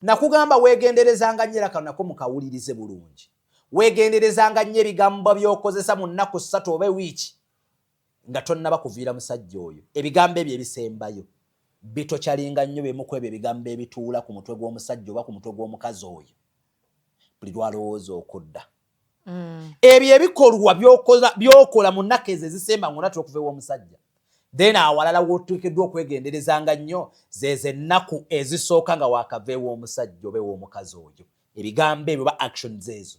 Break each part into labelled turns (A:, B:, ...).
A: Nakugamba weegenderezanga nnyo, era kano nako mukawulirize bulungi. Weegenderezanga nnyo ebigambo by'okozesa mu nnaku 3 oba ewiiki nga tonnaba kuviira musajja oyo. Ebigambo ebyo ebisembayo bitokyalinga nnyo, bimu ku ebyo ebigambo ebituula ku mutwe gw'omusajja oba ku mutwe gw'omukazi oyo buli lwalowooza okudda. Ebyo ebikolwa by'okola mu nnaku ezo ezisemba ng'onatera okuva ew'omusajja. Then awalala w'oteekeddwa okwegenderezanga nnyo zezo ennaku ezisooka nga wakava ew'omusajja oba ew'omukazi oyo, ebigambo ebyo oba actions ezo.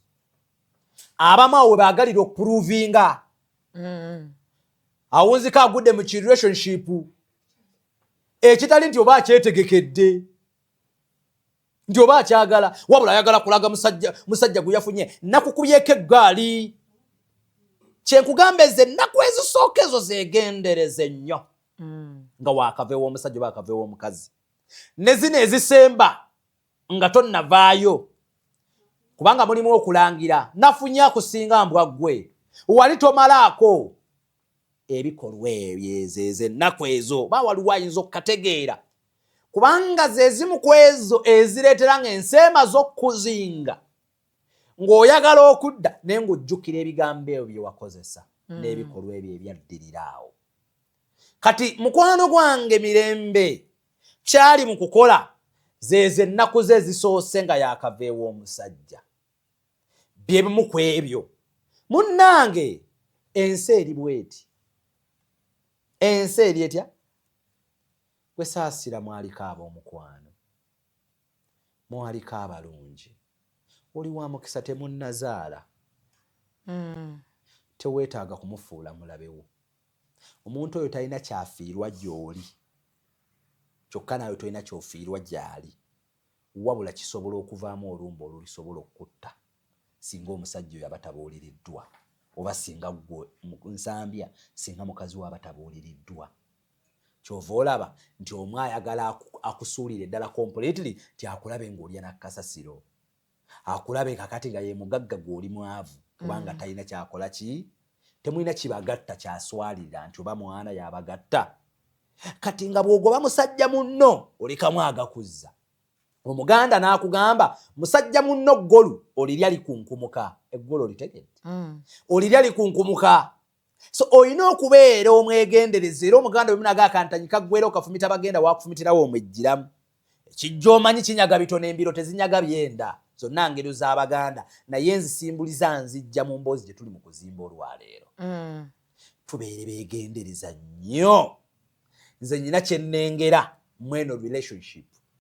A: Abamu awo we baagalira okuprovinga. Awunzika agudde mu kirelationship ekitali nti oba akyetegekedde, nti oba akyagala, wabula ayagala kulaga musajja, musajja gwe yafunye nakukubyeko eggaali. Kyenkugamba, ezo ennaku ezisooka ezo zegendereze nnyo nga wakava ew'omusajja oba akava ew'omukazi, ne zino ezisemba nga tonnavaayo, kubanga mulimu okulangira nafunye akusinga, mbwa ggwe wali tomalaako. Ebikolwa ebyo ezo ezo ennaku ezo oba waliwo ayinza okukategeera, kubanga ze zimu ku ezo ezireetera nga ensi emaze okukuzinga ng'oyagala okudda, naye ng'ojjukira ebigambo ebyo bye wakozesa n'ebikolwa ebyo ebyaddirira awo. Kati mukwano gwange Mirembe kyali mu kukola zezo ennaku ze ezisoose nga yakava ew'omusajja, byebimu ku ebyo. Munnange, ensi eri bweti, ensi eri etya? Gwe saasira, mwaliko ab'omukwano, mwaliko abalungi, oli wa mukisa temunnazaala. Teweetaaga kumufuula mulabewo. Omuntu oyo talina kyafiirwa gy'oli, kyokka naawe tolina kyofiirwa gy'ali, wabula kisobola okuvaamu olumba olulisobola okukutta singa omusajja oyo aba tabuuliriddwa, oba singa gwe Nsambya, singa mukazi we aba tabuuliriddwa. Kyova olaba nti omu ayagala akusuulire ddala completely, ti akulabe ng'olya nakkasasiro, akulabe kakati nga ye mugagga, gw'oli mwavu, kubanga talina kyakola ki, temulina kibagatta kyaswalirira nti oba mwana yabagatta. Kati nga bw'ogoba musajja munno, olekamu agakuzza. Omuganda n'akugamba, musajja munno ggolu olirya likunkumuka. Eggolu olitegedde? Olirya likunkumuka. So olina okubeera omwegendereza. Era omuganda wemunaga akantanyi kaggwera okafumita, bagenda wakufumitirawo omwejjiramu. Ekijja omanyi kinyaga bitono, embiro tezinyaga byenda. Zonna ngero z'Abaganda, naye nzisimbuliza nzijja mu mboozi gye tuli mu kuzimba olwaleero. Tubeere beegendereza nnyo. Nze nyina kyennengera mweno relationship.